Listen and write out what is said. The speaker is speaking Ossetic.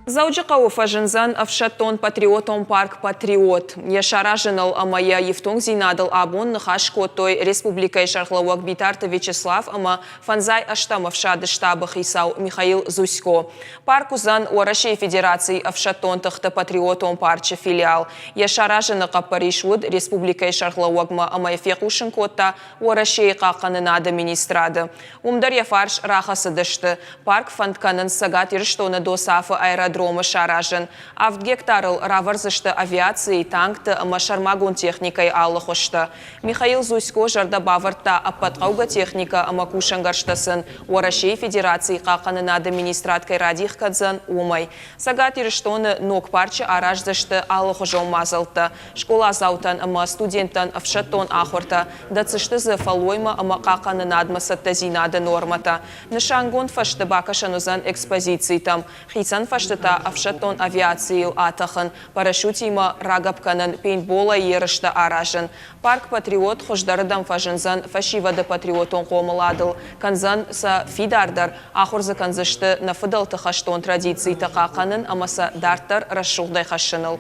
Дзӕуджыхъӕуы фӕзындзӕн ӕфсӕддон-патриотон парк «Патриот». Йӕ саразыныл ӕмӕ йӕ ифтонгдзинадыл абон ныхас кодтой республикӕйы сӕргълӕууӕг Битарты Вячеслав ӕмӕ фӕндзай ӕстӕм ӕфсады штабы хицау Михаил Зусько. Парк уыдзӕн Уӕрӕсейы Федерацийы ӕфсӕддон тыхты патриотон парчы филиал. Йӕ саразыны хъӕппӕрис уыд республикӕйы сӕргълӕууӕгмӕ ӕмӕ йӕ фехъусын кодта Уӕрӕсейы хъахъхъӕнынады министрады. Уым дӕр йӕ фарс рахӕцыдысты. Парк фӕнд кӕнынц Цӕгат Ирыстоны ДОСААФ-ы аэродромы саразын. Авд гектарыл равӕрдзысты авиацийы, танкты ӕмӕ сӕрмагонд техникӕйы алы хуызтӕ. Михаил Зусько зӕрдӕ бавӕрдта ӕппӕт хъӕугӕ техникӕ ӕмӕ кусӕнгӕрзтӕ сын Уӕрӕсейы Федерацийы хъахъхъӕнынады министрад кӕй радих кӕндзӕн, уымӕй. Цӕгат Ирыстоны ног парчы араздзысты алыхуызон мадзӕлттӕ. Скъоладзаутӕн ӕмӕ студенттӕн ӕфсӕддон ахуыртӕ, дӕтдзысты дзы фӕллоймӕ ӕмӕ хъахъхъӕнынадмӕ цӕттӕдзинады нормӕтӕ. Нысангонд фӕзты бакӕсӕн уыдзӕн экспозицитӕм, хицӕн фӕзты та ӕфсӕддон авиацийыл атӕхын, парашютимӕ рагӕпп кӕнын, пейнтболӕй ерыстӕ аразын. Парк «Патриот» хуыздӕрырдӕм фӕзындзӕн фӕсивӕды патриотон хъомыладыл, кӕндзӕн сӕ фидардӕр, ахуыр дзы кӕндзысты нӕ фыдӕлты хӕстон традицитӕ хъахъхъӕнын ӕмӕ сӕ дарддӕр рӕсугъдӕй хӕссыныл.